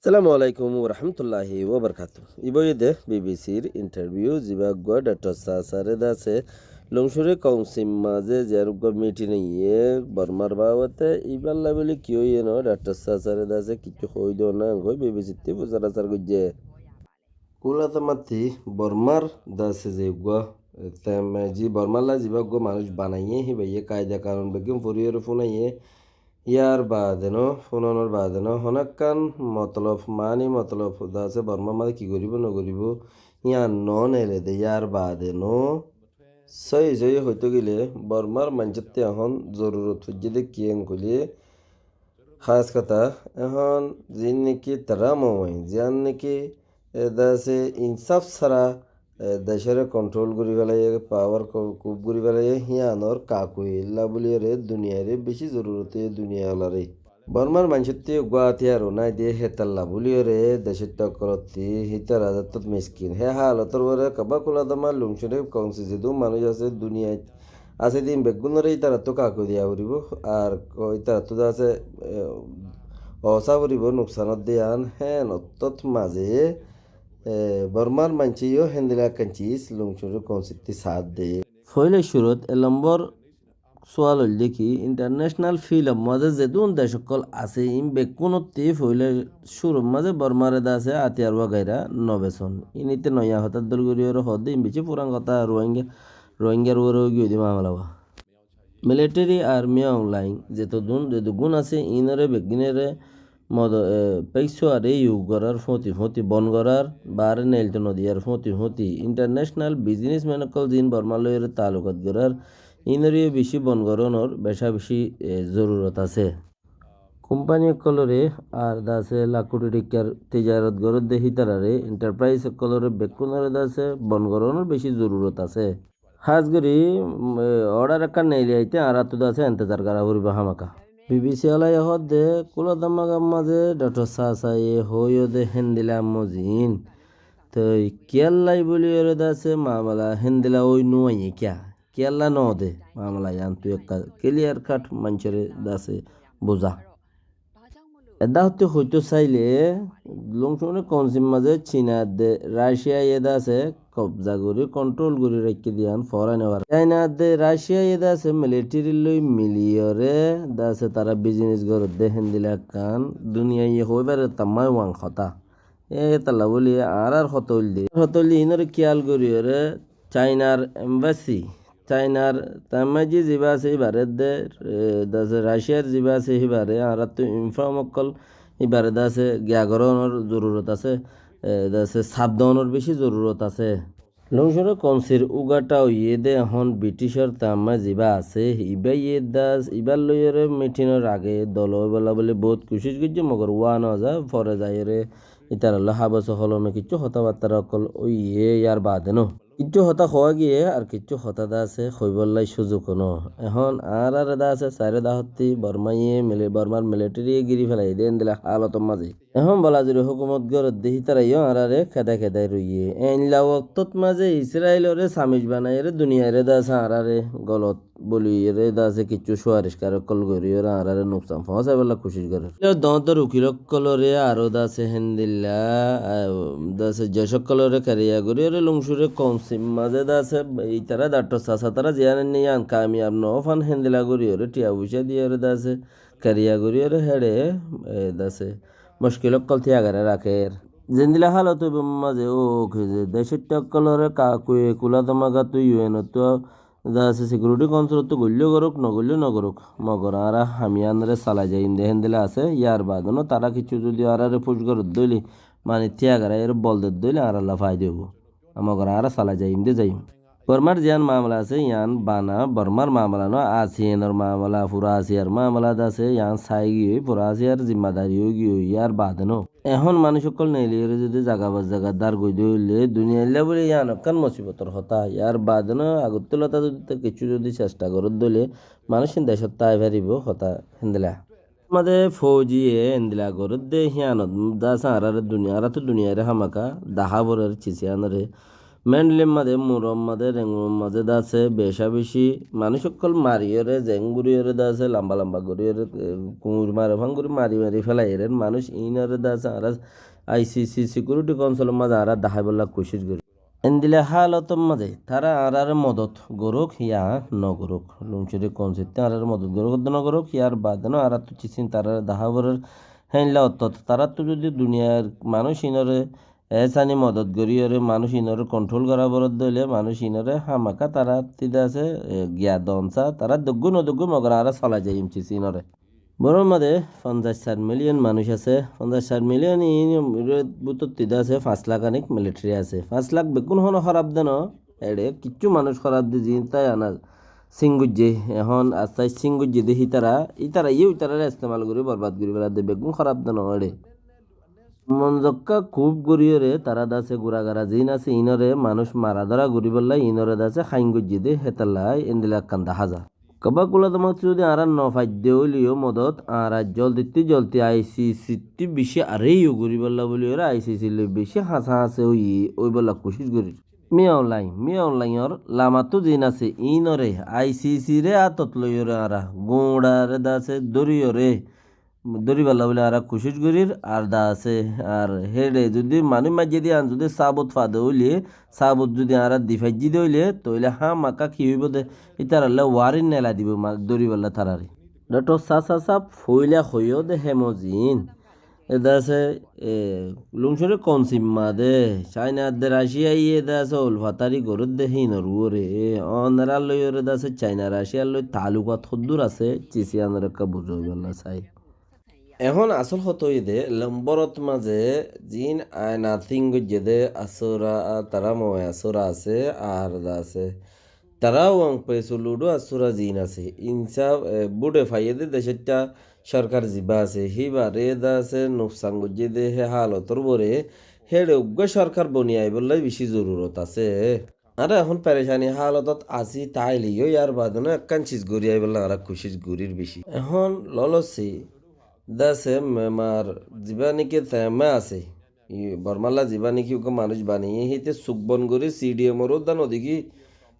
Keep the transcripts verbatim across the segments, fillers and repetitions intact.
Assalamu alaikum warahmatulláhi wabarakátuhu. Ibá óilde bibisir intarviu, zibá uggúa dhaktor Sasare de asé Longcúri kounsir mazé ziyán uggúa mitin óiye Bormár babote, ibálla bóli ki óiye no, dhaktor Sasare de asé kiccú hoói de no, en hoói bibisittú fusár asár goijjé. Kúlada mati Bormár de asé ze uggúa, te, me, zi Bormálla zibá uggúa manúic banaiyé, híbaye kaida kanun beggún foriyóre fúnaiyé, yár baade no, fúnanor baade no, honókkan motolob, mani motolob de asé Bormár mazé ki goríbou nogoríbou, yían no neile de yár baade no. Sóiyi sóiyi hoitó gile Bormár maincóttu ehón zorurot foijjé de kiyén hoilé, hás hotá, ehón ziín niki tará moói, ziyán niki, e, de asé insáf sára, e, decóre konthról gorí félaiye, pawar ko-, kub gorí félaiye, híanor kakui illa bóliyoré duniyairé bicí zorurot óiye, duniya olaré. Bormár maincóttu uggúa átiyar unai de hétalla bóliyoré decóitta ókkolottí hítara zattót miskin. Hé halotor uore kabá Kúlada ma Longcúri kounsir zedún manúic asé duniyait asé din beggúnoré ítarattú kakui diya foribóu, ar ko-, ítarattú de asé, e, osá foribóu nuksanot de yían, hé nottót mazé, e, Bormár maincé yó héndilla ekkán cis Longcúri kounsirttí saádde. Foóila cúrot ek lombor sual óilde ki, intarnecenal filor mazé zedún dec ókkol asé, iín bekkúnottí foóila cúror mazé Bormáre de asé átiyar wagaira no beson. Iín íte noya hotár dóil goríyoré hoódde, iín bicí furan hotá, Ruáinga, Ruáingar uore ói giyói de mamela wá. Militeri, armi, online zetodún, zeduggún asé, iínoré beggúnoré modo-, e, peissuare yug gorár fúñti fúñti bon gorár, baáre neilto nodiyar fúñti fúñti, intarnecenal bizinesmen ókkol ziín Bormár loiyóre taalukat gorár, iínoré yó bicí bon gorónor becá bicí, e, zorurot asé. Kumpani ókkolóre ar de asé lakkuti thikkar tijarot goródde hítararé, intarprais ókkolóre bekkúnoré de asé bon gorónor bicí zorurot asé. Hás gorí, mm, e, ordar ekkán neili aité añáráttu de asé entezar gorá foribóu hámaka. Bibisi olaye hoódde, Kúlada magar mazé dhaktor Sasaye hoóiye de héndilla mozin. Toi kiyállai bóliyoré de asé mamela héndilla ói nuaiyé kiyá? Kiyálla no de? Mamela yíantu ekka kiliyar kat maincóre de asé buzá. Edda hottí hoitó sailé, Longcúri kounsir mazé Cina edde Raciaye de asé kobza gorí, konthról gorí raikké de yían foórai no fare. Cina edde Raciaye de asé militeri loi miliyoré de asé tará bizines gorédde héndilla ekkán duniyaiye hoóibar tammái uang hotá. Étalla bóli añárár hotá óilde, hotá óilde iínoré kiyál goríyoré Cainar embasi, Cainar taimmaijji zibá asé híbaré de, e, de asé Raciar zibá asé híbaré, añáráttu infom ókkol híbaré de asé giya gorónor zorurot asé, e, de asé safdonor bicí zorurot asé. Longcúri kounsir ugatha óiye de ehón Briticor taimma zibá asé, ibáye de as-, ibár loiyoré mitinor age dolo óibolla bóli bout kucíc goijjé, mogor uá no za, fore zaiyoré ítaralloi hábose holome kiccú hotábattára ókkol óiye, yár baade no. Kiccú hotá hoóa giyé, ar kiccú hotá de asé hoibólla cúzuk no. Ehón añáráre de asé sairó dahottí Bormáye mili-, Bormár militariye gíri félaiye de endilla hálotor mazé. Ehón bolazuri hókumot gorédde hítarayó añáráre kedai kedai roiyé. Eilla woktót mazé Israiloré samic banaiyóre duniyairé de asé añáráre golot bóliyoré de asé kiccú suwarickár ókkol goríyoré añáráre nuksan foóñsaibólla kucíc gorér. Yó doóñr doóñr ukil ókkolóre aró de asé héndilla, a, de asé jec ókkolóre keriya goríyoré Longcúri kounsir mazé de asé itará dhaktor Sasa tará ziyán ainné yían kamiyab no fán héndilla goríyoré thiya foicá diyoré de asé keriya goríyoré héçe, e, de asé muckil ókkol tíya goré rakér. Zendilla hálot óibo mazé ó, ó, ki ze, decóitta ókkolóre ka-, kue Kúlada magattú, yu en ottú, de asé sikiuriti kounsolottú goillé gorók, no goillé no gorók, mogor añára ham yíanoré salai zaiyum de héndilla asé. Yár baade no tará kiccú zudi añáráre fúc gorédde óile, mani tíya goráiyore bol dedde óile añáralla faida óibo. Mogor añára salai zaiyum de zaiyum. Bormár ziyán mamela asé, yían bana Bormár mamela no, Asiyanor mamela, fura Asiyar mamela de asé, yían sai giyói, fura Asiyar zimmadari ói giyói, yár baade no. Ehón manúic ókkol neiliyóre zudi zaga ba zaga dar goidde óile, duniyailla bóli yían ekkán musibotor hotá, yár baade no, agottú lota zudi te kiccú zudi cesta gorédde óile, manúic ín decót tái faribó, hotá héndilla. Mazé foujiye endilla gorédde híanot de asé añáráre duniya, añáráttu duniyairé hámaka dahá forer cis yíanoré. Mendilir mazé, Muror mazé, Rengunor mazé de asé becá becí manúic ókkol mariyóre, zeng goríyore de asé lamba lamba goríyore, e, kuñir mare fán gorí mari mari félaiyer. Manúic iínore de asé añára I C C Security Councilor mazé añára deháibolla kucíc gorí. Endila hálotor mazé tará añáráre modot gorók ya no gorók, Lumcóri Council añáráre modot gorók no gorók, yar bade no añáráttu cisín taráre dahá forer. Héinla ottót taráttu zodi duniyair manúic iínore esani modot goríyore manúic iínore control gorá foredde óile manúic iínore hámaka tará tide asé, e, giya don sa, tará deggúi no deggúi mogor añára solai zaiyum cisínore. Bormar mazé fonzaic sar million manúic asé. Fonzaic sar million iínor bútottu de asé fañs lak anik military asé. Fañs lak beggún hono hóraf de no, eçé kiccú manúic hóraf de, ziín tái ana sing goijjé. Ehón asái sing goijjé de hítara, ítara yó ítarare estemal gorí borbad gorí féladde, beggún hóraf de no eçé. Monzokká kúp goríyore tará de asé gura gara ziín asé iínore manúic mara dóra goríbolla iínore de asé háin goijjé de hétallai endila ekkán dahá za. Kobá kula tomattú zodi añára no faidde óileyo modot, añára zoldittú zoldi I C C ttú bicí areyo goríbolla bóliyoré I C C loi bicí hañsé hañsé óiye óibolla kucíc gorír. Min Aung Hlaing, Min Aung Hlaingor lamattú ziín asé iínore I C C re átot loiyóre añára guñçare de asé dóriyoré dóribolla bóli añára kucíc gorír. Ar de asé, ar héçe zodi manúic maijjé de yián zodi sábut fade óile, sábut zodi añára di faijjí de óile, tóile hámaka ki óibo de, ítarallá warin nelai dibo ma-, dóribolla tarare. Doctor Sasa sáb foóila hoiyó de hémozin. E de asé, e, Lumcóri Council mazé Caina de Raciyaye de asé ulfatari gorédde híinor uore. E, onorá loiyóre de asé Caina Raciyar loi taalukat hoddúr asé, cisíyanor ekká buzóibolla sai. Ehón asól hotá óiye de, Lombórot mazé ziín aina sing goijjé de asúra, tará moe asúra asé, ar de asé. Tará uang pesu ludu asúra ziín asé. Insaf, e, búçe faiyé de decóitta córkar zibá asé. Híbare de asé nuksan goijjé de hé hálotor uore. Héçe uggúa córkar boni aibólla bicí zorurot asé. Añára ehón perecani hálotot así táile yó yar bade no ekkán ciz gorí aibólla añára kucíc gorír bicí. Ehón lolosi de asé memar zibá niki teme asé. I Bormalla zibá niki uggúa manúic baniyé híte suk bon gorí C D M or uddá nodekí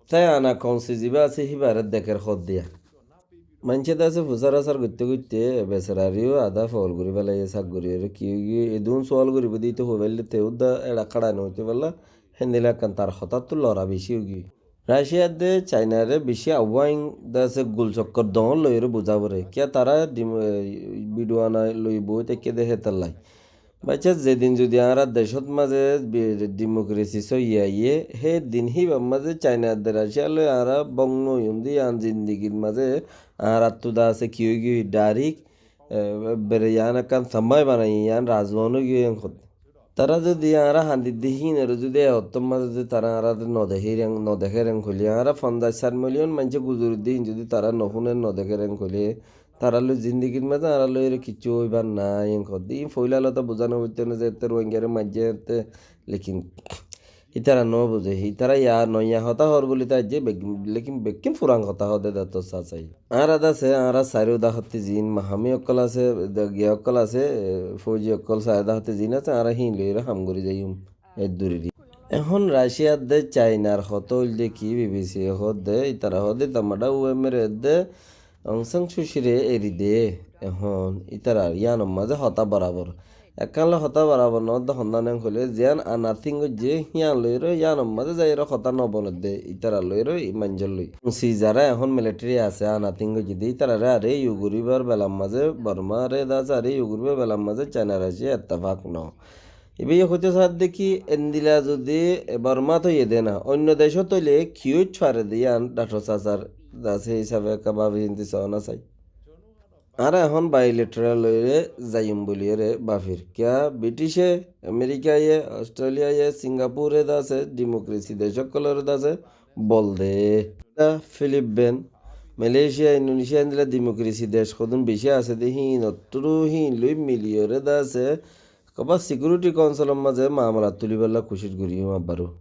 te ana konsi zibá asé híbare deker hoóddiya. Maincé de asé fusár asár goitté goitté beserareyó adá fool gorí félaiye, sak gorí ore ki óigiyoi, edún sual goríbo de íte hoóifaille te uddá eçak háçai noóite falla, héndilla ekkán tar hotáttu lora bicí óigiyoi. Raciyar de Cainare bicí awáin de asé gul sokkor doóñr loiyóre buzá foré. Kiyá tará dim-, e, biduana loi boói táikke de hétallai. Baiccá, zedin zudi añárar decót mazé bi-, dimokresi sóiye aiyé, hé din híbar mazé Caina de Raciya loi añára bóng no óiyum de yián zindigir mazé añárattu de asé ki óigiyoi, dharik, e, bere yián ekkán sammái banaiyé, yián razwan óigiyoi yián hoódde. Tará zudi añára hañdidde híinore zudi e ottór mazé zudi tará añáráre no dehéren, no dehéren hoilé, añára fonzaic sar miliyon maincé guzuridde híin zudi tará no fúner, no dehéren hoilé, tará loi zindigir mazé añára loiyóre kiccú óibar nái, en hoódde. Íin foila lota buzá no foitto né ze ette Ruáinggare maijjé ette, lekin ítara no buzé. Ítara ya noiya hotá hoór buli táijje, bek-, lekin bekkín furan hotá hoódde de Doctor Sasai. Añára de asé, añára sairó dahottí ziín mahami ókkol asé, de giya ókkol asé, e, fouji ókkol sairó dahottí ziín asé, añára híin loiyóre ham gorí zaiyum. Edduriri. Ehón Raciyar de Cainar hotá óilde ki, B B C ye hoódde, ítara hoódde, tamada U M R edde Aung San Suu Kyi re eri de. Ehón ítara yíanor mazé hotá borabor. Ekkán loi hotá borabor noódde honnán en hoilé, ziyán ana sing goijjé, híyan loiyóre yíanor mazé zaiyóre hotá no boledde, ítara loiyóre, í maincór loi. Sisara ehón militeri asé, ana sing goijjé de, ítarare are iyu goríbar belar mazé, Bormare de asé are iyu goríbar belar mazé, Caina Raciya ettefak no. Ibáye hoitó saádde ki, endila zudi Bormát óiye dé na, oinno decót óile ki óit fare dé yían Dhaktor Sasar das hísafe ekká báfi sinti soóna sai. Añára ehón bilateral óire zaiyum buliyóre báfir. Kiyá Britice, Amerikaye, Ostreliyaye, Singapure das dimokresi dec ókkolore das bol de. Filipin, Malaysia, Indonesia endila dimokresi dec hodún beci asé dé híinottú híin loi miliyóre das Kobá Sikiuriti Kaunsilor mazé mamala tulíballa kucíc goríyum abbaró.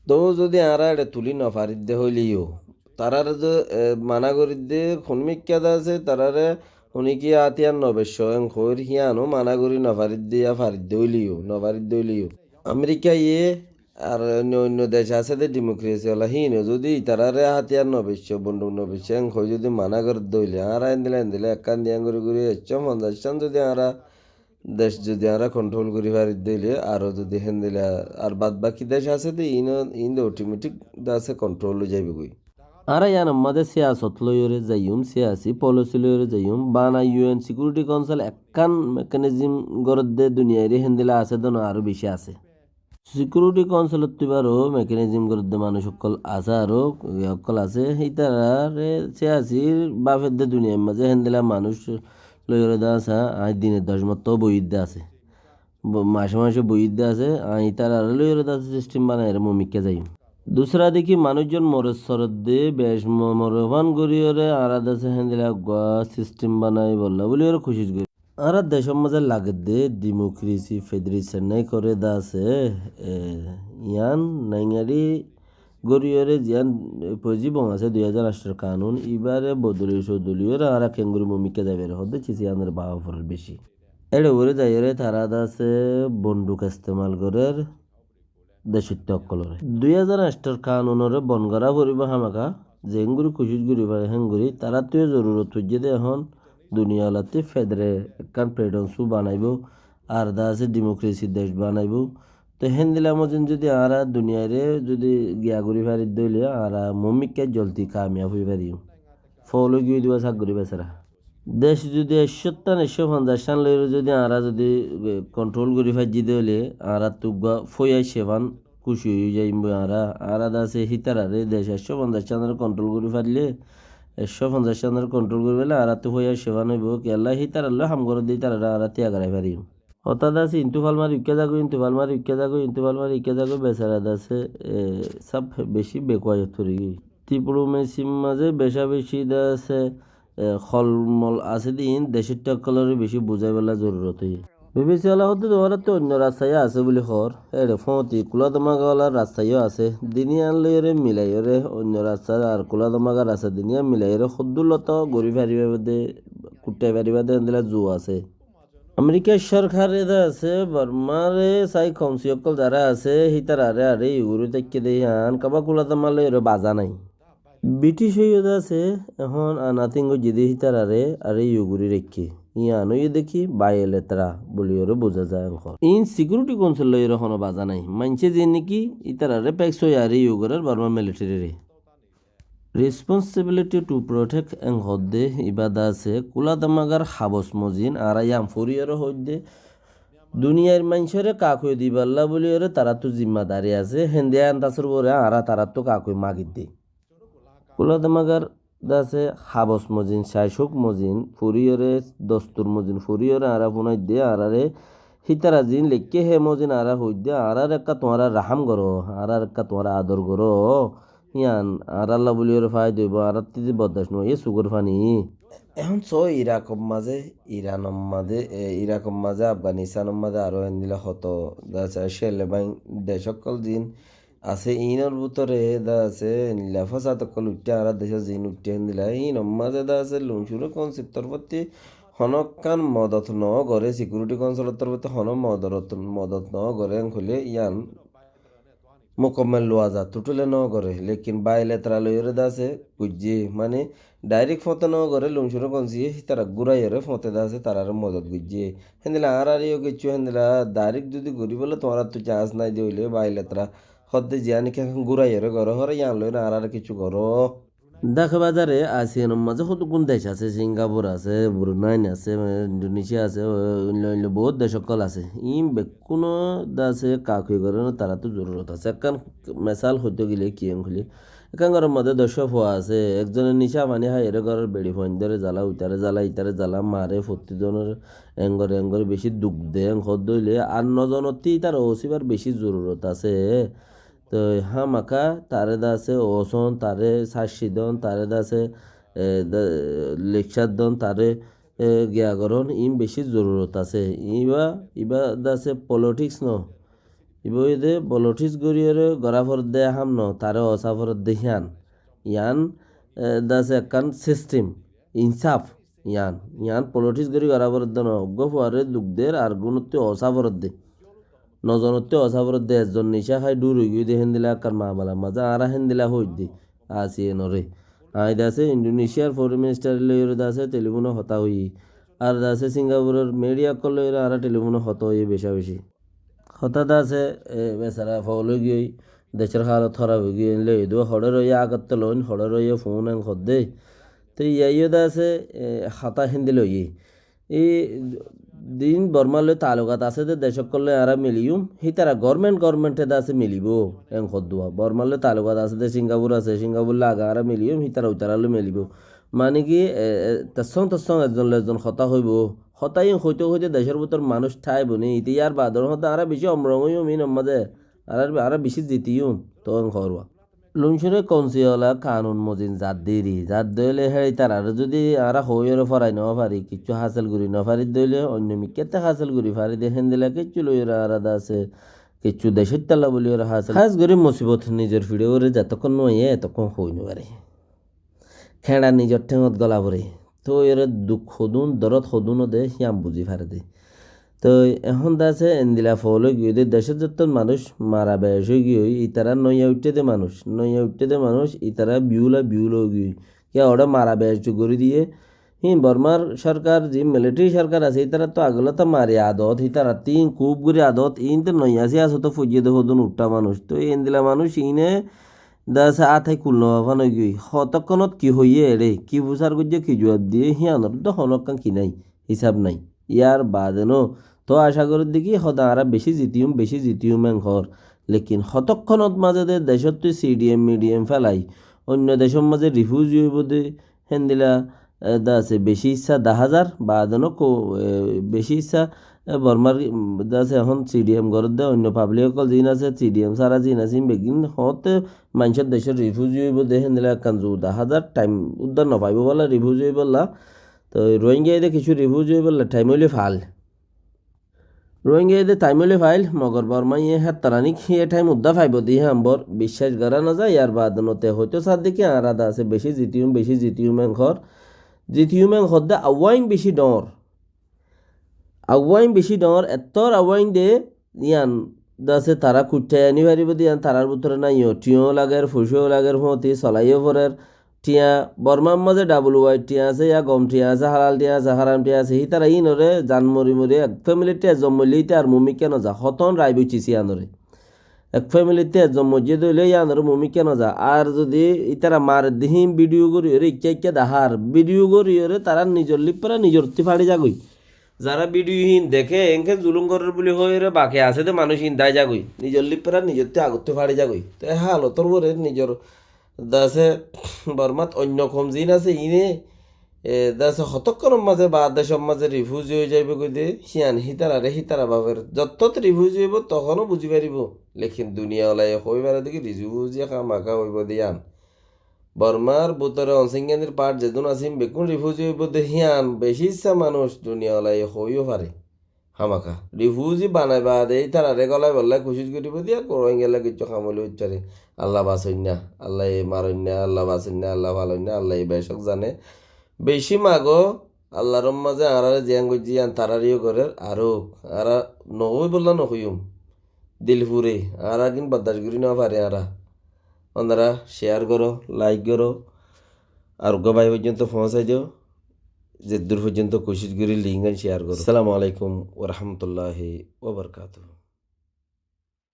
Toóu zudi añára eçé tulí nofarídde hoilé yó, taráre de, e, mana gorídde, honíkka de asé, taráre honíkka átiyar nobeccó en hoóir, híyano mana gorí nofarídde, yá farídde hoilé yó, nofarídde hoilé yó. Amerikaye Ar oinno oinno dec asé de democracy ola, híin o zodi itarare hátiyar no beicco, bonduk no beicco, en hoi zodi mana goredde óile, añára endilla endilla ekkán diyan gori gori ekcó fonzaic cán zodi añára dec zodi añára control gori faridde óile, aro zodi héndilla ar bad baki dec asé de, iín o, iín de automatic de asé control ói zaibogoi. Añára iyanor mazé siyasot loiyóre zaiyum, siyasi policy loiyóre zaiyum, bana U N Security Council ekkán mechanism goredde duniyaire héndilla asé de no, aró beci asé. Security Council ottú ibáro mechanism goredde manúic ókkol asé, aró iye ókkol asé. Ítarare siyasir bafedde duniyar mazé héndilla manúic loiyóre de asé, añí dine doc motto boiyedde asé. Bo-, mace mace boiyedde asé, añí ítarare loiyóre de asé system banaiyóre mumikká zaiyum. Dusra deki manúic zon more soredde, bec mo-, more fán goríyóre, añára de asé héndilla uggwá system banaibolla bóliyóre kucíc gorí. Añárar decór mazé lagedde democracy, federation nai koré de asé, e, yián naingari goríyore ziyán, e, foizi bong asé dui házar añctor kanun, ibáre bodoli sodoliyore añára kengori mumikká zaibar hoódde cis yiánor bawa forer beci. Éçe uore zaiyore tará de asé bonduk estemal gorer, decóitta ókkolore. Dui házar añctor kanunore bon gorá foribó hámaka, zeéngori kucíc gorí fare héngori, taráttu yó zorurot foijjé dé ehón duniyalattú federe ekkán freedom su banaibó, ar de asé democracy dec banaibó. Te héndilla mozin zodi añára duniyaire zodi giya gorí faridde óile, añára mumikká zoldi kamiyab ói fariyum. Fool ói giyói de ibá sak gorí besara. Dec zodi ekcóttan ekcó fonzaiccán loiyóre zodi añára zodi, e, control gorí faijjí dé óile, añárattu uggwá fóiya cefán kuci ói zaiyum boi añára. Añára de asé hítarare dec ekcó fonzaiccánore control gorí faille, ekcó fonzaiccánore control gorí faille añárattu fóiya cefán óibo. Kiyólla hítaralloi ham gorédde hítarare añára tiya gorai fariyum. Hotá de asé, intu fal mari uikká zagói, intu fal mari uikká zagói, intu fal mari uikká zagói, besara de asé, e, sab beci backward ói forigiyói. Diplomacir mazé beca beci de asé, e, holmol asé de iín decóitta ókkolore beci buzáibolla zorurot óiye. B B C ola hoódde tuáñrattú oinno rasta yó asé buli hoór, éçe fóñti kúla damaga ola rasta yó asé, din yián loiyóre milaiyóre oinno rasta ar kúla damaga rasta din yián milaiyóre hoddúr lotó gorí faribá de, kuththai faribá de endilla zu asé. Amerikar sorkare de asé, Bormare sai komsi ókkol zará asé, hítarare are yu gorí táikke de yián, kaba kúla dama loiyóre bazá nai. British óiyo de asé, ehón anathing goijjé de hítarare are yu gorí raikké. Yián óiye de ki, bilateral buliyóre buzá za ehón. Iín Security Council loiyóre hono bazá nai. Maincé ze niki, ítarare pek sói are yu gorér Borma military re. Responsibility to protect en hoódde ibá de asé, kúla damagar habos mozin, añára yián foriyóre hoóidde, duniyair maincóre kakoi dibálla buliyóre taráttu zimmadari asé, hénde andasor uore añára taráttu kakoi magidde. Kúla damagar de asé, habos mozin, cacuk mozin, foriyóre, dostur mozin, foriyóre añára funaidde, añárare hítara zin leikké hé mozin añára hoóidde, añárar ekká tuáñra rahám goró, añárar ekká tuáñra ador goró, yián añáralla buliyóre faida óibo, añárattú de bordac no óiye sukor faní. Ehón só Irakor mazé, Iranor mazé, e, Irakor mazé, Afganistanor mazé aró endilla hoto de asé, celle báin dec ókkol zin asé, iínor bútore de asé, endilla fosad ókkol uiththé, añárar decót zin uiththé héndilla, iínor mazé de asé, luncuré kounsir torfótti honókkan modot no goré, Security Councilor torfótti honó modot, modot no goré, en hoilé yián mukammel luwa za, totally no goré, lekin bilateral óiyore de asé, goijjé, mane, direct fóñte no goré, luncuré kounsiye, hítara gúraiyore fóñte de asé, tarare modot goijjé. Héndilla añárare yó kessú, héndilla direct zodi goríbolla tuáñrattú chance nai de óile, bilateral hoódde ziyán ki gúraiyore goró, hoóre yián loiyóre añárare kessú goró. Dake bazare ASEANor mazé hoddúkkun dec asé, Singapore asé, Brunei asé, Indonesia asé, oinno oinno bout dec ókkol asé. Iín bekkúno de asé, kakoi gorónor taráttu zorurot asé. Ekkán mesal hoito gile ki en hoilé, ekkán góror mazé doccwá fua asé, ekzone nicá faní háiyore góror beçi fuaindóre zala, uitare zala, itare zala, mare, fottí zonore engori engori beci duk de, en hoódde óile ar no zonottú ítara osíbar beci zorurot asé. Toi hámaka taré de asé osón, taré sácci don, taré de asé, e, de, lekcár don, taré, e, giya gorón, iín beci zorurot asé. Ibá, ibá de asé politics no. Ibá óiye de politics goríyore gorá foredde ham no, taré osá foredde yián. Yián, e, de asé ekkán system, insáf. Yián, yián politics gorí gorá foredde no, uggwá fuare duk der ar gunottú osá foredde. Nozonotté osáforódde ezzon nicá hái dhúr óigiyoi dé héndila ekkán mamalar mazé añára héndila hoóidde así enoré. Aññí de asé Indonesiar foreign minister lóiyore de asé telifóno hotá hoiyí. Ar de asé Singapuror media ókkol lóiyore añára telifóno hotá hoiyí becá becí. Hotá de asé, e, besara fool óigiyoi, decór hálot hóraf óigiyoi, lóiye dé hoçé roiyé agottú loin, hoçé roiyé fún en hoddé. Te iyá iyó de asé, e, hotá héndila óiye. Ei din Bormar loi taalukat asé dé dec ókkol loi añára miliyum, hítara gorment gormente de asé milibóu, en hoddúa. Bormar loi taalukat asé dé Singapur asé, Singapur loi age añára miliyum, hítara uitarár loi milibóu. Mani ki, e, e, tessón tessón ezzon loi ezzon hotá hoibóu. Hotá iín hoité hoité decór bútore manúic tháibo né, ite yar baade hoódde añára bicí omrong óiyum iínor mazé, añára, añára bicí zitiyum, toóu en hoór. Luncúre konsiyola kanun mozin zat diri, zat dóile héçe ítararé zudi añára hoóiyore forai nofarí, kiccú hásil gorí nofarí dóile, oinno mikkátte hásil gorí farí dé, héndila kiccú lóiyore añára de asé, kiccú decóittalla buliyore hásil. Hás gorí musibot nizor fiçé uore zetokkón no aiyé, etokkón hoói nofarí. Kéñça nizor théngot gola foré. Tóoiyore duk hodún, dorot hodún ó de, híyan buzí fare dé. Toi ehón de asé endila fool óigiyoi dé, decót zottón manúic mara bec óigiyoi, ítara noiya uiththé dé manúic, noiya uiththé dé manúic, ítara biúla biúla óigiyoi. Kiyá oçé mara bec gorí diyé. Híin Bormar sorkar, ziín militeri sorkar asé, ítara tó agolla tó mari adot, ítara tin kub gorí adot, iín tó noiya asé, asé tó foijjé dé hodún uththá manúic. Toi endila manúic iíne de asé át hái kul nofafán óigiyoi. Hotókkonót ki hoiyé eçé, ki fusár goijjé, ki juab diyé, híyanor dé honókkán ki nái, hísab nái. Yar baade no, tó acá gorédde ki, hóde añára bicí zitiyum, bicí zitiyum en hoór. Lekin hotókkonót mazé dé decóttú sidiyem midiyem félai, oinno decór mazé rifuzi óibo dé, héndila, e, de asé bicí issá daházar, baade no ko, e, bicí issá, e, Bormar, mm, de asé ehón sidiyem gorédde, oinno pablik ókkol ziín asé, sidiyem sára ziín asé, iín beggín hoóñtte maincór decór rifuzi óibo dé, héndila ekkán zu daházar, thaim uddar nofaibóu bolla, rifuzi óibolla. Toi Rohingya ide kiccú rifuzi óibolla thaim óile fail. Rohingya ide thaim óile fail, mogor Bormaiye héttarani híye thaim uddá faibo dé híyan bor biccác gorá nozá, yar baade no te hoitó sádde ki añára de asé bicí zitiyum, bicí zitiyum en hoór. Zitiyum en hoódde awáin bicí dhoóñr. Awáin bicí dhoóñr, ettór awáin dé yían de asé tará kuiththái aní faribóu dé yían tarár bútore nái yó. Thiañó lager, fuicáyo lager, fúañti solaiyó forer. Thiañ Bormár mazé W I thiañ asé, yá gom thiañ asé, halal thiañ asé, háram thiañ asé, hítara yínoré zan mori mori ek femilittú ezzon moillé íte ar mumikká nozá. Hotón rai boiccé yíanoré. Ek femilittú ezzon moijjé dé óile yíanoré mumikká nozá. Ar zudi ítara maredde híin bídiyo goríyoré ikká ikká dahár, bídiyo goríyoré tarár nizor líppara nizottú fáçi zagói. Zará bídiyo híin deké, enkén zulúm gorér buli hoiyóre baki asé dé manúic híin dái zagói. Nizor líppara nizottú agottú fáçi zagói. Te e hálotor uore nizor de asé Bormát oinno koum ziín asé, iíne, e, de asé hotókkonor mazé baade decór mazé rifuzi ói zaibóu goi dé, híyan hítararé hítara bafer zottót rifuzi óibou, tohóno buzí faribóu. Lekin duniyalaye hoói faré dé ki rifuzi hámahá óibou dé yían. Bormár bútore Onsingyánir path zedún asé, bekkún rifuzi óibou dé híyan bicí issá manúic duniyalaye hoói yó faré. Hámahá. Rifuzi banai baade ítararé gólaibolla kucíc goríbou dé, Rohingyalla kiccú ham óile óit faré. Allah basoinná, Allaye maroinná, Allah basoinná, Allah faloinná, Allaye becók zane. Bicí magó, Allar mazé añáráre ziyán goijjé yían taráre yó gorér, aró añára nohoóibolla nohoiyúm. Dil fure, añára gín bordac gorí nofarí añára. Ónora share goró, like goró, ar uggwá bái foijjonto foóñsai do, zeddúr foijjonto kucíc gorí link gán share goró. Assalamu alaikum wa rahmatullahi wa barakatuhu.